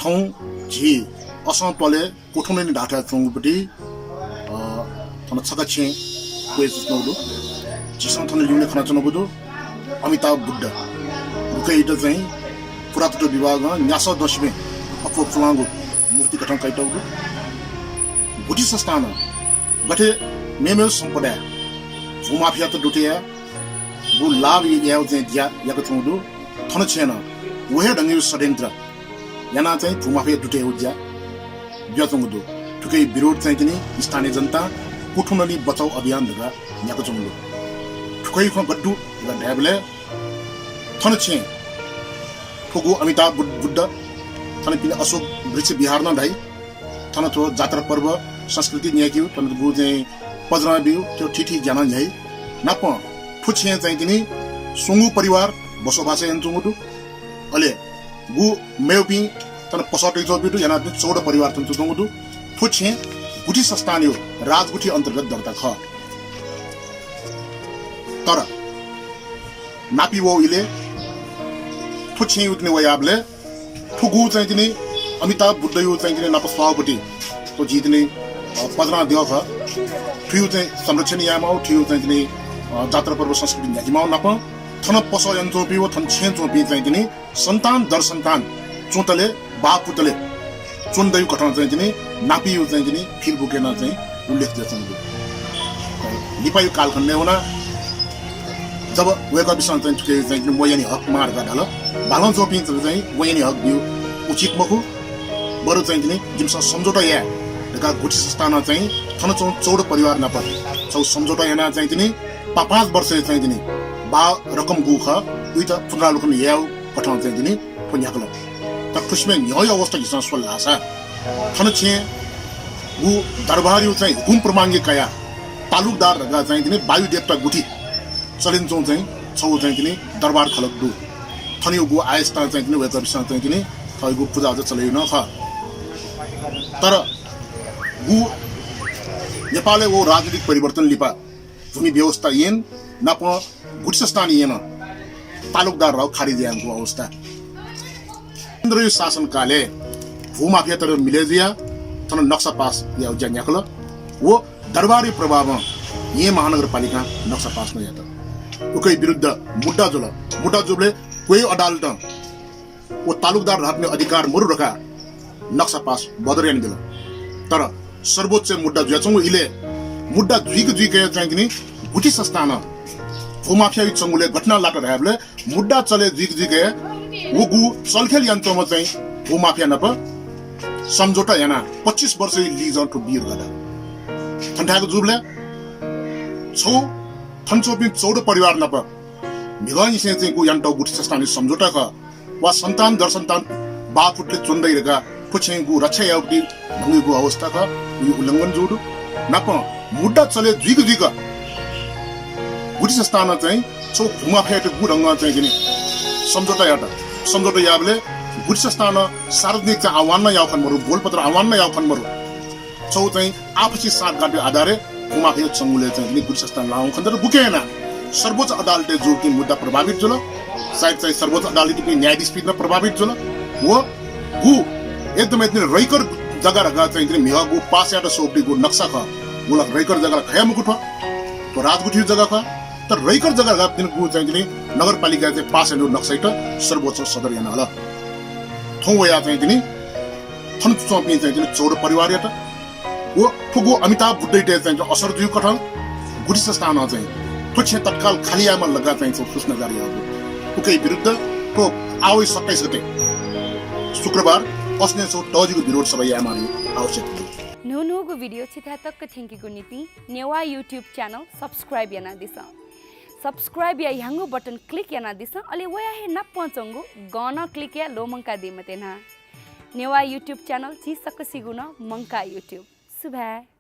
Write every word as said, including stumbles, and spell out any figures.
थौं झी असं त्वालय् कोठुननी धाःथाय् च्वंगुपट्टि, अ, थन छकः छेँ क्वय् जुयाच्वंगु दु। झीसं थन लिउने खनाच्वनागु दु अमिताभ बुद्ध। उकियात चाहिँ पुरातत्व विभागं न्यासः दँसिबें अप्वः पुलांगु मूर्ति कथं कयातःगु दु। गुथि संस्थानं गथे मेमेगु सम्पदाय् भूमाफियात दुथ्यायेगु लाभ यायेगु चाहिँ ज्या याकाच्वंगु दु। थन छेँ नं व हे ढंगया षड्यन्त्र यानाः चाहिँ भूमाफिया दुथ्यायेगु ज्या जुयाच्वंगु दु। थुकिया विरोध चाहिँ तिनि स्थानीय जनतां कोठुननी बचाउ अभियान धकाः न्ह्याकाच्वंगु दु। थुकिया खँ गथे दु धकाः धायेबलय् थन छेँ थुगु अमिताभ बुद्ध, बुद्ध, थन पिने अशोक वृक्ष विहार नं धाइ। थन थ्व जात्रा पर्व संस्कृति न्ह्याकेगु, थन गु चाहिँ पजरां ब्यूगु, थ्व थीथी ज्या नं न्ह्याइ। नापं थ्व छेँ चाहिँ तिनि स्वंगू परिवार बसोबास यानाच्वंगु दु। अले गु मेपिं थन पसः तयाच्वंपिं दु, यानाः चौध परिवार थन च्वंगु दु। थ्व छेँ गुथि संस्थानया राजगुथि अन्तर्गत दर्ता खः। तर नापी वःगु इलय् थ्व छेँया तिनि वयाबलय् थुगु चाहिँ तिनि अमिताभ बुद्धया चाहिँ तिनि नाप सभापति थ्व झी तिनि, अ, पजरां द्यः खः। थुया चाहिँ संरक्षण यायेमाःगु, थुया चाहिँ तिनि, अ, जात्रा पर्व संस्कृति न्ह्याकेमाःगु नाप थन पसः यानाच्वंपिं व थन छेँय् च्वंपिं चाहिँ तिनि सन्तान दर सन्तान च्वंतले बाः पुतले च्वने दइगु कथं चाहिँ तिनि नापीया चाहिँ तिनि फिर बुक यानाः चाहिँ उल्लेख जुयाच्वंगु दु। लिपाया कालखण्डय् वनाः जब वय्कःपिन्सं चाहिँ थुके चाहिँ तिनि म्वयानि हक माः धकाः धाल, बालं च्वंपिं चाहिँ म्वयानि हक ब्यू उचित मखु, बरु चाहिँ तिनि जिमिसं सम्झौता याये धकाः गुथि संस्थानं चाहिँ थन च्वंगु चौध परिवार नाप छगू सम्झौता यानाः चाहिँ तिनि पाँच पाँच वर्षय् चाहिँ तिनि बाः रकम गु खः, उइत पुनरावलोकन यायेगु कथं चाहिँ तिनि थ्व न्ह्याकल। तर थुसिबें न्ह्यःया अवस्था झीसं स्वल धाःसा थन छेँगु दरबारया चाहिँ हुकुम प्रमाणके कयाः तालुकदार धकाः चाहिँ तिनि वायु देवता गुथि चले यानाच्वंगु चाहिँ छगू चाहिँ तिनि दरबार खलक दु। थनयागु आस्थां चाहिँ तिनि वय्कःपिन्सं चाहिँ तिनि थःगु पुजाआजा चले याना खः। तर गु नेपालय् व राजनीतिक परिवर्तन लिपा भूमि व्यवस्था ऐन नाप गुथि संस्थान ऐनं तालुकदार धयागु खारिज यानागु अवस्था। केन्द्रया शासनकालय् भूमाफियात मिले जुयाः थन नक्सा पास यायेगु ज्या न्ह्याकल। व दरबारया प्रभावं येँ महानगरपालिकां नक्सा पास नं यात। उकिया विरुद्ध मुद्दा जुल। मुद्दा जूबलय् क्वय् अदालतं व तालुकदार धाःपिनि अधिकार मदु धकाः नक्सा पास बदर यानाबिल। तर सर्वोच्चय् मुद्दा जुयाच्वंगु इलय् मुद्दा जुइक जुइक हे चाहिँ तिनि गुथि संस्थानं भूमाफियाया चंगुलय् गथे यानाः लात धायेबलय् मुद्दा चले जुइक जुइक हे व गु चलखेल यानाच्वंम्ह चाहिँ भूमाफिया नाप सम्झौता यानाः पच्चिस वर्षया lease-ं थ्व बी धकाः धाल। थन धायेगु जूबलय् छगू थन च्वंपिं चौध परिवार नाप म्हिगःनिसें चाहिँ गु यानातःगु गुथि संस्थानया सम्झौता खः। वा सन्तान दर सन्तान बाः पुतले च्वने दइ धकाः थ्व छेँगु रक्षा यायेगु न्हूगु अवस्था खः, उगु उल्लंघन जूगु दु। नापं मुद्दा चले जुइक जुइक गुथि संस्थानं चाहिँ छगू भूमाफियात गु ढंगं चाहिँ तिनि सम्झौता यात। सम्झौता याःबलय् गुथि संस्थानं सार्वजनिक चाहिँ आह्वान नं याःगु खने मरु, बोलपत्र आह्वान नं याःगु खने मरु। छगू चाहिँ आपसी साँठगाँठया आधारय् भूमाफिया चंगुलय् चाहिँ तिनि गुथि संस्थान लाःगु खने दत। गुकिं यानाः सर्वोच्च अदालतय् जूपिं मुद्दा प्रभावित जुल। सायद चाहिँ सर्वोच्च अदालतया न्यायाधीशपिं नं प्रभावित जुल। व गु एकदमै तिनि रैकर जग्गा धकाः चाहिँ तिनि म्हिगः गु पास यायेत स्वःपिं गु नक्सा खः। व ला रैकर जग्गा ला खया मखु थ्व। थ्व राजगुथिया जग्गा खः। तर रैकर जग्गा धकाः तिनि गु चाहिँ तिनि नगरपालिकां चाहिँ पास यानागु नक्सायात सर्वोच्च सदर याना हल। थौं वयाः चाहिँ तिनि थन च्वंपिं चाहिँ तिनि चौध परिवारयात व थुगु अमिताभ बुद्धयात चाहिँ असर जुइगु कथं गुथि संस्थानं चाहिँ थ्व छेँ तत्काल खाली यायेमाल धकाः चाहिँ छगू सूचना जारी याःगु दु। उकिया विरुद्ध थ्व आः वइ सत्ताइस गते शुक्रबार असनय् छगू तःजिगु विरोध सभा यायेमाःगु आवश्यक दु। न्हून्हूगु video छिथाय् तक थ्यंकेगु निंतिं नेवाः YouTube channel subscribe यानादिसँ। Subscribe या ह्याउँगु button click यानादिसँ, अले वया हे नापं च्वंगु गं नं click याये ल्वःमंकादी मते न्हा। नेवाः YouTube channel झी सकसिगु नं मंकाः YouTube। सुभाय्।